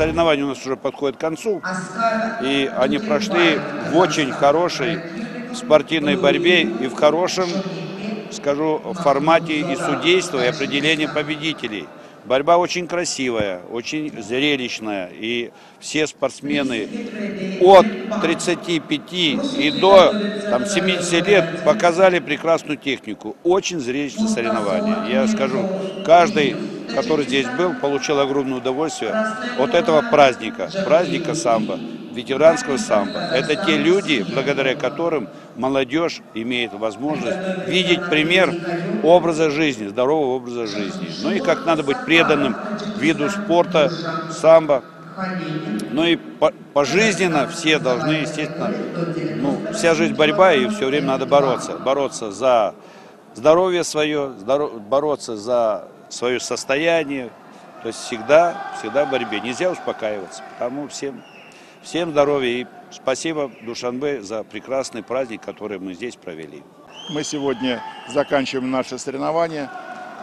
Соревнования у нас уже подходят к концу, и они прошли в очень хорошей спортивной борьбе и в хорошем, скажу, формате и судейства, и определения победителей. Борьба очень красивая, очень зрелищная, и все спортсмены от 35 и до 70 лет показали прекрасную технику. Очень зрелищное соревнование. Я скажу, каждый, который здесь был, получил огромное удовольствие от этого праздника, праздника самбо, ветеранского самбо. Это те люди, благодаря которым молодежь имеет возможность видеть пример образа жизни, здорового образа жизни. Ну и как надо быть преданным виду спорта, самбо. Ну и пожизненно все должны, естественно, ну, вся жизнь борьба, и все время надо бороться. Бороться за здоровье свое, бороться за свое состояние. То есть всегда, всегда в борьбе. Нельзя успокаиваться, потому всем здоровья и спасибо Душанбе за прекрасный праздник, который мы здесь провели. Мы сегодня заканчиваем наше соревнование.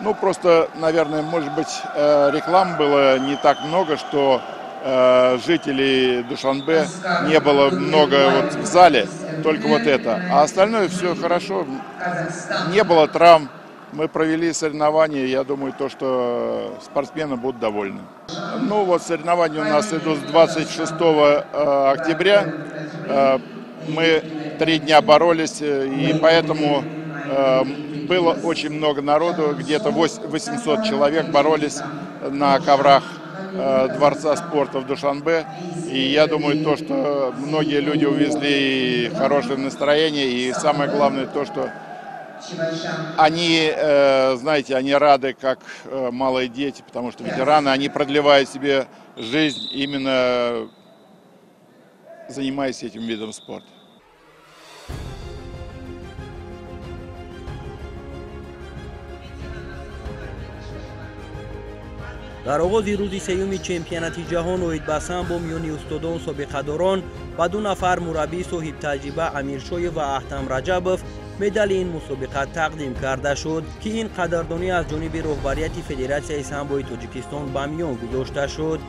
Ну, просто, наверное, может быть, реклам было не так много, что жителей Душанбе не было много вот в зале, только вот это. А остальное все хорошо, не было травм. Мы провели соревнования, я думаю, то, что спортсмены будут довольны. Ну вот, соревнования у нас идут с 26 октября. Мы 3 дня боролись, и поэтому было очень много народу, где-то 800 человек боролись на коврах Дворца спорта в Душанбе. И я думаю, то, что многие люди увезли хорошее настроение, и самое главное то, что они, знаете, они рады, как малые дети, потому что ветераны, они продлевают себе жизнь, именно занимаясь этим видом спорта. Дар оғози рӯзи сеюми чемпионати ҷаҳон оид ба самбо миёни устодон собиқадорон ба 2 нафар мураббии соҳибтаҷриба Амиршоев ва Аҳтам Раҷабов медали ин мусобиқа тақдим карда шуд, ки ин қадрдонӣ аз ҷониби роҳбарияти Федератсияи самбои Тоҷикистон ба миён гузошта шуд.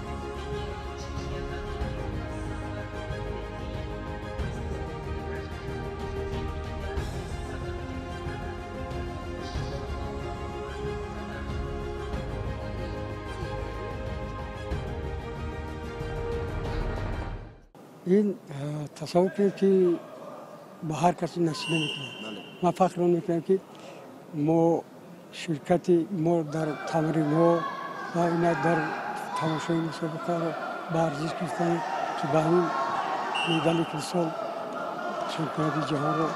Ин тасаввур кунед, ки ба ҳар касе насиб намекунад. Ман фахр мекунам, ки мо ширкати мо дар тамринҳо ва ина дар тамошои мусобиқаро ба арзиш гирифтанд, ки ба ҳамин медали кристалл чемпионати ҷаҳонро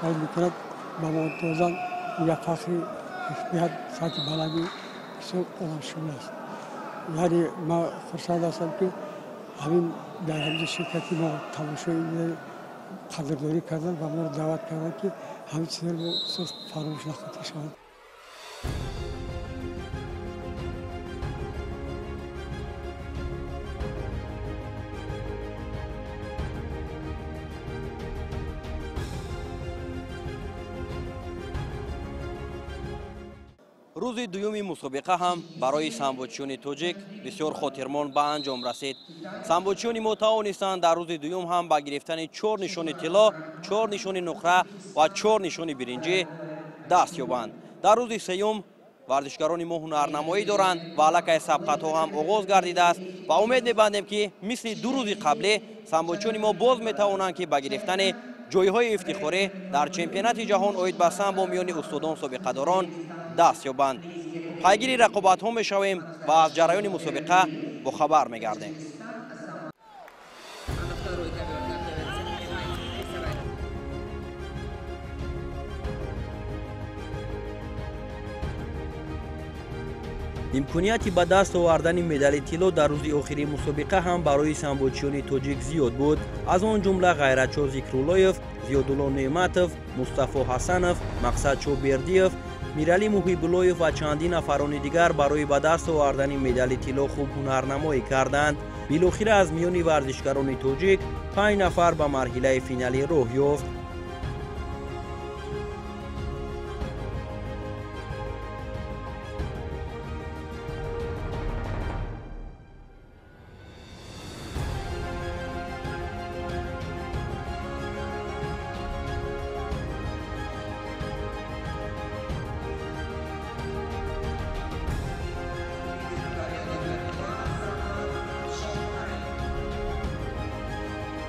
қайд мекунад, ба мо доданд. Як фахри беҳад сатҳи баланди бисёр оламшумул аст. Яъне ман хурсанд ҳастам, ки ҳамин дар ҳамин ширкати мо тамошои қадрдонӣ карданд ва моро даъват карданд, ки ҳамин чизҳоро мо фаромӯш нахоҳем шавад. Рӯзи дуюми мусобиқа ҳам барои самбочиёни тоҷик бисёр хотирмон ба анҷом расид. Самбочиёни мо тавонистанд дар рӯзи дуюм ҳам ба гирифтани 4 нишони тилло, 4 нишони нуқра ва 4 нишони биринҷӣ даст ёбанд. Дар рӯзи сеюм варзишгарони мо ҳунарнамоӣ доранд ва аллакай сабқатҳо ҳам оғоз гардидааст ва умед мебандем, ки мисли 2 рӯзи қаблӣ самбочиёни мо боз метавонанд, ки ба гирифтани ҷойҳои ифтихорӣ дар чемпионати ҷаҳон оид ба самбо миёни устодон собиқадорон даст ёбанд. Пайгири рақобатҳо мешавем ва аз ҷараёни мусобиқа бохабар мегардем. Имконияти ба даст овардани медали тилло дар рӯзи охири мусобиқа ҳам барои самбочиёни тоҷик зиёд буд. Аз он ҷумла Ғайратшо Зикруллоев, Зиёдулло Неъматов, Мустафо Ҳасанов, Мақсадшо Бердиев, Миралӣ Муҳибуллоев ва чандин нафарони дигар барои ба даст овардани медали тилло хуб ҳунарнамоӣ карданд. Билохира аз миёни варзишгарони тоҷик 5 нафар ба марҳилаи финалӣ роҳ ёфт.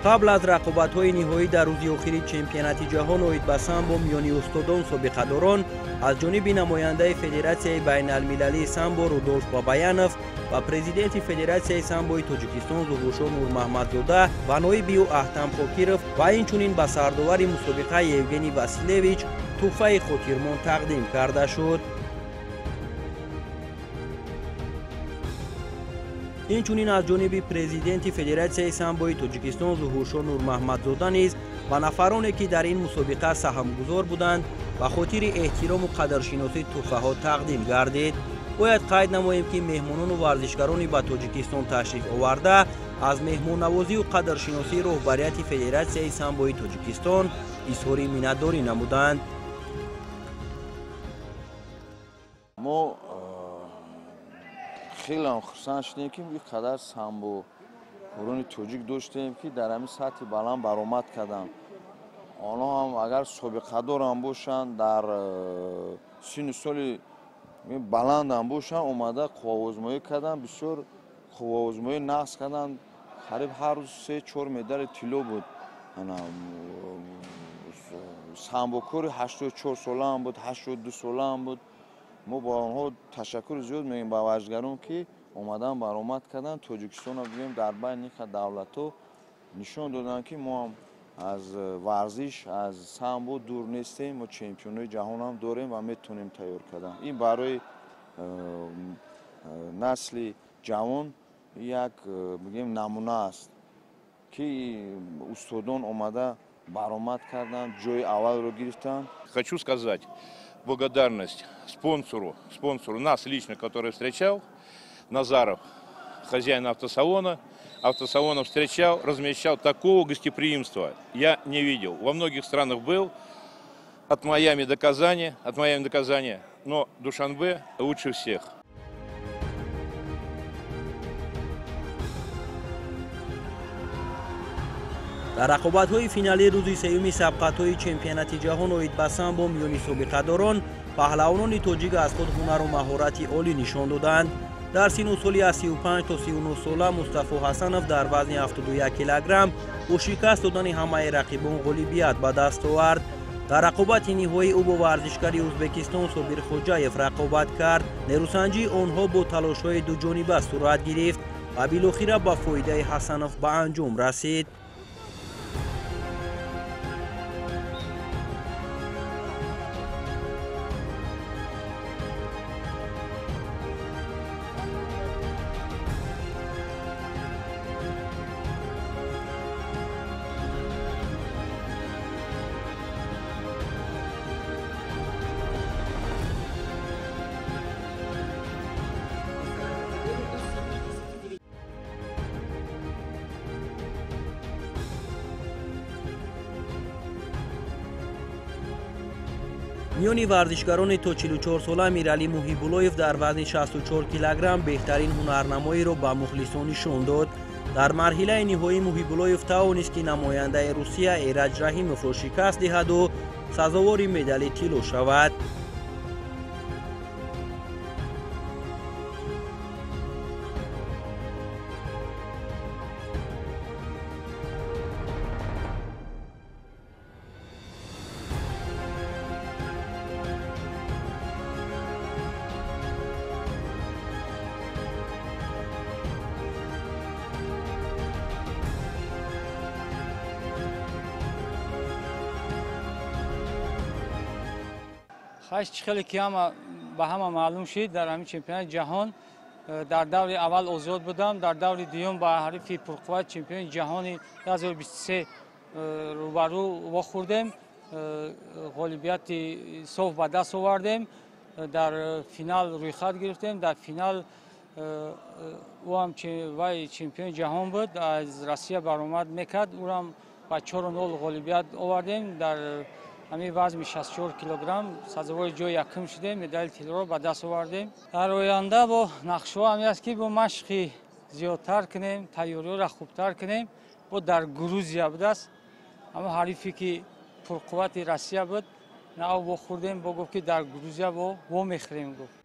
Қабл аз рақобатҳои ниҳоӣ дар рӯзи охири чемпионати ҷаҳон оид ба самбо миёни устодон собиқадорон аз ҷониби намояндаи Федератсияи байналмилалии самбо Рудолф Бабаянов ва президенти Федератсияи самбои Тоҷикистон Зуҳуршо Нурмаҳмадзода ва ноиби ӯ Аҳтам Фокиров ва инчунин ба сардовари мусобиқа Евгений Василевич тӯҳфаи хотирмон тақдим карда шуд. Инчунин аз ҷониби президенти Федератсияи самбои Тоҷикистон Зуҳуршо Нурмаҳмадзода низ ба нафароне, ки дар ин мусобиқа саҳмгузор буданд, ба хотири эҳтирому қадршиносӣ тӯҳфаҳо тақдим гардид. Бояд қайд намоем, ки меҳмонону варзишгарони ба Тоҷикистон ташриф оварда аз меҳмоннавозию қадршиносии роҳбарияти Федератсияи самбои Тоҷикистон изҳори миннатдорӣ намуданд. Мо хеле ҳам хурсанд шудем, ки ин қадар самбокорони тоҷик доштем, ки дар ҳамин сатҳи баланд баромад карданд. Онҳо ҳам агар собиқадорам бошанд, дар синну соли баландам бошанд, омада қувваозмоӣ карданд, бисёр қувваозмоӣ нақс карданд. Қариб ҳар рӯз 3-4 медали тилло буд. Самбокори 84 солаам буд, 82 солаам буд. Мо ба онҳо ташаккури зиёд мегӯем, ба варзишгарон, ки омадан баромад карданд. Тоҷикистонро бигӯем дар байни ин қадр давлатҳо нишон доданд, ки мо ҳам аз варзиш, аз самбо дур нестем, мо чемпионои ҷаҳонам дорем ва метавонем тайёр кардан. Ин барои насли ҷавон як бигӯем намуна аст, ки устодон омада баромад карданд, ҷои аввалро гирифтанд. Хочу сказать благодарность спонсору нас лично, который встречал, Назаров, хозяин автосалона. Автосалона встречал, размещал. Такого гостеприимства я не видел. Во многих странах был, от Майами до Казани, но Душанбе лучше всех. Дар рақобатҳои финалии рӯзи сеюми сабқатҳои чемпионати ҷаҳон оид ба самбо миёни собиқадорон паҳлавонони тоҷик аз худ ҳунару маҳорати олӣ нишон доданд. Дар синну соли аз 35 то 39 сола Мустафо Ҳасанов дар вазни 71 килограмм бо шикаст додани ҳамаи рақибон ғолибият ба даст овард. Дар рақобати ниҳоӣ ӯ бо варзишгари Ӯзбекистон Собир Хоҷаев рақобат кард. Нерӯсанҷии онҳо бо талошҳои дуҷониба сурат гирифт ва билохира ба фоидаи Ҳасанов ба анҷом расид. Миёни варзишгарони то 44 сола Миралӣ Муҳибуллоев дар вазни 64 килограмм беҳтарин ҳунарнамоиро ба мухлисон нишон дод. Дар марҳилаи ниҳоӣ Муҳибуллоев тавонист, ки намояндаи Русия Эраҷ Раҳимовро шикаст диҳаду сазовори медали тилло шавад. Хаш хеле ки ҳама ба ҳама маълум шид, дар ҳамин чемпионати ҷаҳон дар даври аввал озод будам, дар даври дуюм ба ҳарифи пурқувват чемпиони ҷаҳони 2023 рӯбарӯ вохӯрдем, ғолибияти соф ба даст овардем, дар финал рӯйхат гирифтем, дар финал ӯ ҳам вай чемпиони ҷаҳон буд, аз Россия баромад мекард, ӯрам ба 4-0 ғолибият овардем. Дар ҳамин вазми 64 килограмм сазовори ҷои якум шудем, медали тиллоро ба даст овардем. Дар оянда бо нақшҳо ҳамин аст, ки бо машқи зиёдтар кунем, тайёриҳоро хубтар кунем. Бо дар Грузия будааст, ҳамон ҳарифе ки пурқуввати Россия буд, нав вохӯрдем, бо гуфт, ки дар Грузия вомехӯрем, гуфт.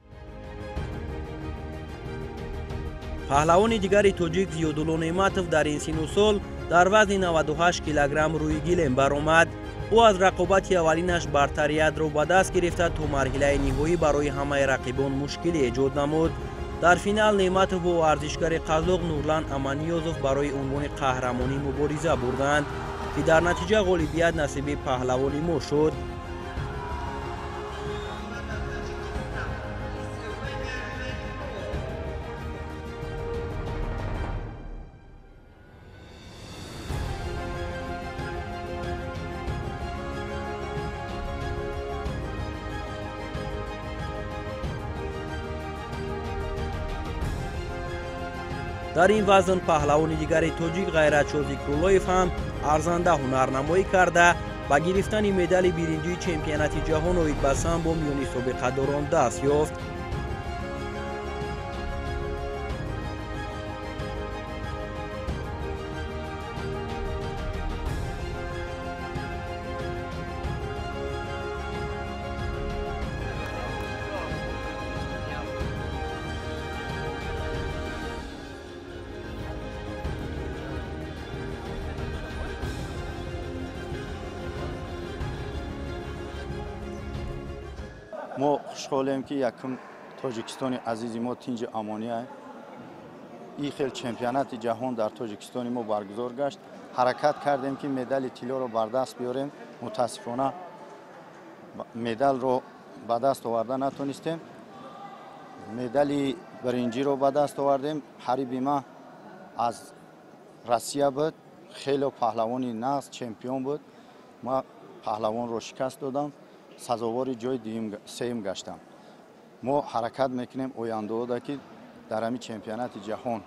Паҳлавони дигари тоҷик Зиёдулло Неъматов дар ин синну сол Дар вазни 98 килограмм рӯи гилем баромад. Ӯ аз рақобати аввалинаш бартариятро ба даст гирифта, то марҳилаи ниҳоӣ барои ҳамаи рақибон мушкилӣ эҷод намуд. Дар финал Неъматов бо варзишгари қазоқ Нурлан Аманиёзов барои унвони қаҳрамонӣ мубориза бурданд, ки дар натиҷа ғолибият насиби паҳлавони мо шуд. Дар ин вазн паҳлавони дигари тоҷик Ғайратшо Зикруллоев ҳам арзанда ҳунарнамоӣ карда, ба гирифтани медали биринҷии чемпионати ҷаҳон оид ба самбо миёни собиқадорон даст ёфт. Мо хушҳолем, ки якум Тоҷикистони азизи мо тинҷи амония ин хел чемпионати ҷаҳон дар Тоҷикистони мо баргузор гашт. Ҳаракат кардем, ки медали тиллоро бар даст биёрем. Мутаассифона, медалро ба даст оварда натонистем. Медали биринҷиро ба даст овардем. Ҳариби ма аз Россия буд, хело паҳлавони нағз, чемпион буд. Ма паҳлавонро шикаст додам, сазовори ҷои сеюм гаштам. Мо ҳаракат мекунем ояндаода, ки дар ҳамин чемпионати ҷаҳон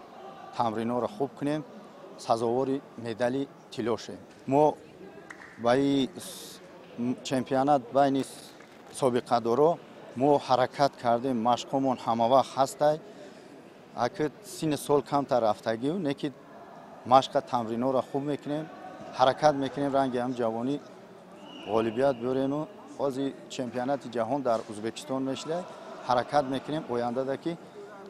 тамринҳоро хуб кунем, сазовори медали тилло шем. Мо ба ин чемпионат байни собиқадоро мо ҳаракат кардем, машқҳомон ҳамавақт ҳастай. Аки синни сол камтар рафтагиу не, ки машқа тамринҳоро хуб мекунем, ҳаракат мекунем ранги ҳам ҷавонӣ ғолибият биёрему. Ҳозир чемпионати ҷаҳон дар Ӯзбекистон мешуда, ҳаракат мекунем ояндада, ки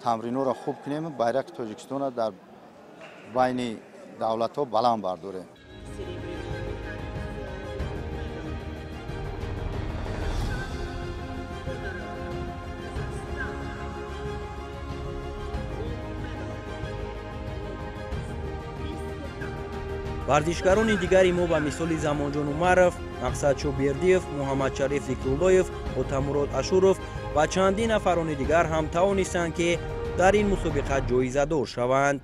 тамринҳоро хуб кунем, байрақи Тоҷикистонро дар байни давлатҳо баланд бардорем. Варзишгарони дигари мо ба мисоли Замонҷон Умаров, Мақсадшо Бердиев, Муҳаммадшариф Зикруллоев, Отамурод Ашуров ва чандин нафарони дигар ҳам тавонистанд, ки дар ин мусобиқа ҷоизадор шаванд.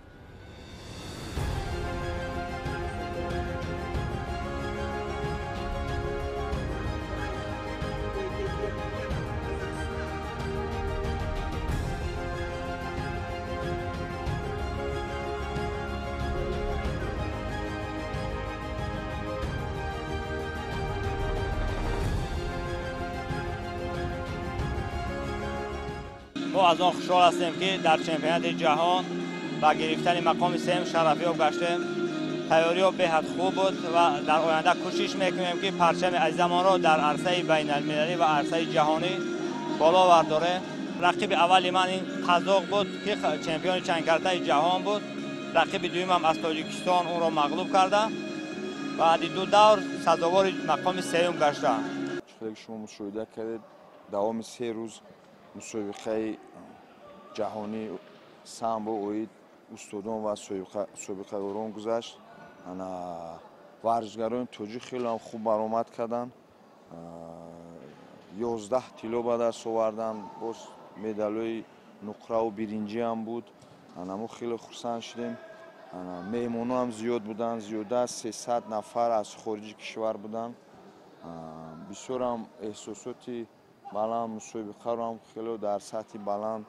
Мо аз он хушҳол ҳастем, ки дар чемпионати ҷаҳон ба гирифтани мақоми сеюм шарафёб гаштем. Тайёриҳо беҳад хуб буд ва дар оянда кӯшиш мекунем, ки парчами азизамонро дар арсаи байналмилалӣ ва арсаи ҷаҳонӣ боло бардорем. Рақиби аввали ман ин қазоқ буд, ки чемпиони чандкартаи ҷаҳон буд. Рақиби дуюмам аз Тоҷикистон, ӯро мағлуб кардам. Баъди ду давр сазовори мақоми сеюм гаштам. Чӣ шумо мушоҳида кардед, давоми 3 рӯз мусобиқаи ҷаҳонии самбо оид устодон ва собиқадорон гузашт. Варзишгарони тоҷик хеле ҳам хуб баромад карданд. 11 тилло ба даст оварданд, боз медалҳои нуқраву биринҷӣ ҳам буд. Мо хеле хурсанд шудем. Меҳмонҳо ҳам зиёд буданд, зиёда аз 300 нафар аз хориҷи кишвар буданд. Бисёр ҳам эҳсосоти баланд, мусобиқаро ҳам хеле дар сатҳи баланд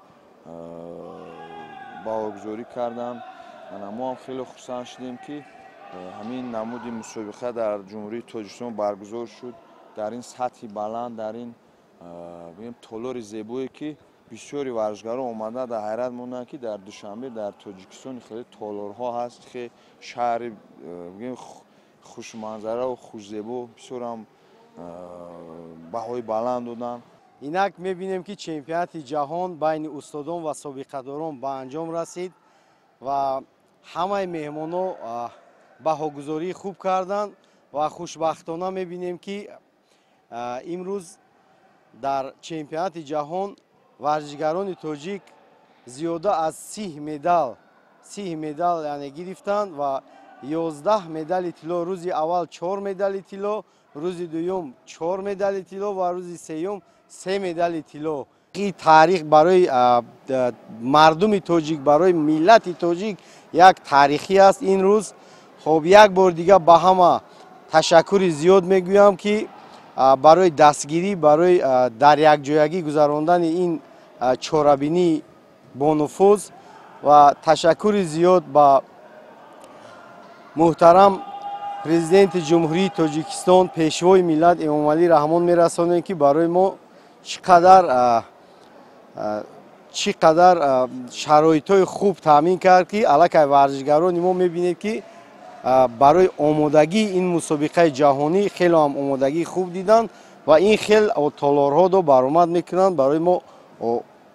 баҳогузорӣ карданд. Мо ҳам хеле хурсанд шудем, ки ҳамин намуди мусобиқа дар Ҷумҳурии Тоҷикистон баргузор шуд дар ин сатҳи баланд, дар ин толори зебое, ки бисёри варзишгарон омада дар ҳайрат монданд, ки дар Душанбе, дар Тоҷикистон хеле толорҳо ҳаст, хеле шаҳри хушманзараву хушзебо, бисёр ҳам баҳои баланд доданд. Инак мебинем, ки чемпионати ҷаҳон байни устодон ва собиқадорон ба анҷом расид ва ҳамаи меҳмонҳо баҳогузории хуб карданд ва хушбахтона мебинем, ки имрӯз дар чемпионати ҷаҳон варзишгарони тоҷик зиёда аз 30 медал, 30 медал яъне гирифтанд ва 11 медали тилло. Рӯзи аввал 4 медали тилло, рӯзи дуюм 4 медали тилло ва рӯзи сеюм 3 медали тилло. Ин таърих барои мардуми тоҷик, барои миллати тоҷик як таърихӣ аст ин рӯз. Хоб, як бор дига ба ҳама ташаккури зиёд мегӯям, ки барои дастгирӣ, барои дар якҷоягӣ гузарондани ин чорабинии бонуфуз ва ташаккури зиёд ба муҳтарам президенти Ҷумҳурии Тоҷикистон, пешвои миллат Эмомалӣ Раҳмон мерасонем, ки барои мо чӣ қадар шароитҳои хуб таъмин кард, ки аллакай варзишгарони мо мебинед, ки барои омодагии ин мусобиқаи ҷаҳонӣ хеле ҳам омодагии хуб диданд ва ин хел толорҳо до баромад мекунанд барои мо,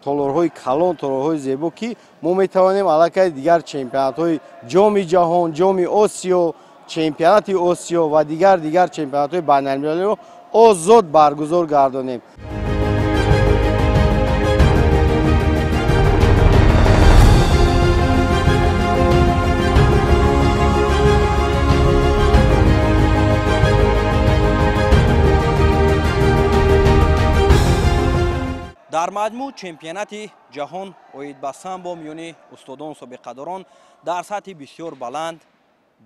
толорҳои калон, толорҳои зебо, ки мо метавонем аллакай дигар чемпионатҳои Ҷоми ҷаҳон, Ҷоми Осиё, чемпионати Осиё ва дигар чемпионатҳои байналмилалиро озод баргузор гардонем. Дар маҷмӯъ чемпионати ҷаҳон оид ба самбо миёни устодон собиқадорон дар сатҳи бисёр баланд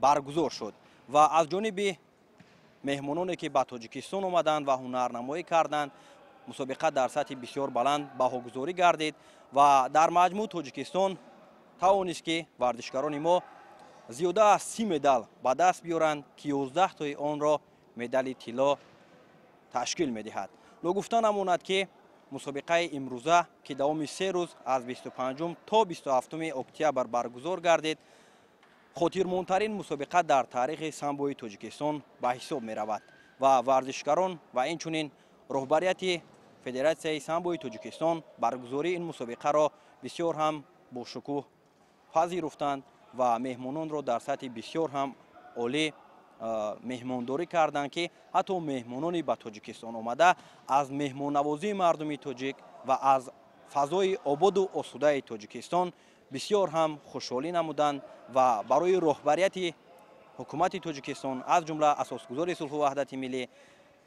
баргузор шуд ва аз ҷониби меҳмононе, ки ба Тоҷикистон омаданд ва ҳунарнамоӣ карданд, мусобиқа дар сатҳи бисёр баланд баҳогузорӣ гардид ва дар маҷмӯъ Тоҷикистон тавонист, ки варзишгарони мо зиёда аз 30 медал ба даст биёранд, ки 11 тои онро медали тилло ташкил медиҳад. Ногуфта намонад, ки мусобиқаи имрӯза, ки давоми 3 рӯз аз 25 то 27 октябр баргузор гардид, хотирмондтарин мусобиқа дар таърихи самбои Тоҷикистон ба ҳисоб меравад ва варзишгарон ва инчунин роҳбарияти Федератсияи самбои Тоҷикистон баргузории ин мусобиқаро бисёр ҳам бошукӯҳ пазируфтанд ва меҳмононро дар сатҳи бисёр ҳам олӣ меҳмондорӣ карданд, ки ҳатто меҳмонони ба Тоҷикистон омада аз меҳмоннавозии мардуми тоҷик ва аз фазои ободу осудаи Тоҷикистон бисёр ҳам хушҳолӣ намуданд ва барои роҳбарияти ҳукумати Тоҷикистон, аз ҷумла асосгузори сулҳу ваҳдати миллӣ,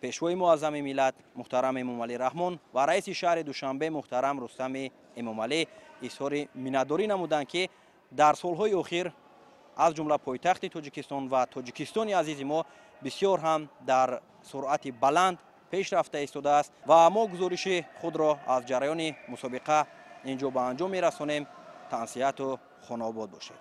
пешвои муаззами миллат муҳтарам Эмомалӣ Раҳмон ва раиси шаҳри Душанбе муҳтарам Рустами Эмомалӣ изҳори миннатдорӣ намуданд, ки дар солҳои охир аз ҷумла пойтахти Тоҷикистон ва Тоҷикистони азизи мо бисёр ҳам дар суръати баланд пеш рафта истодааст ва мо гузориши худро аз ҷараёни мусобиқа ин ҷо ба анҷом мерасонем. Тансиҳату хонаобод бошед.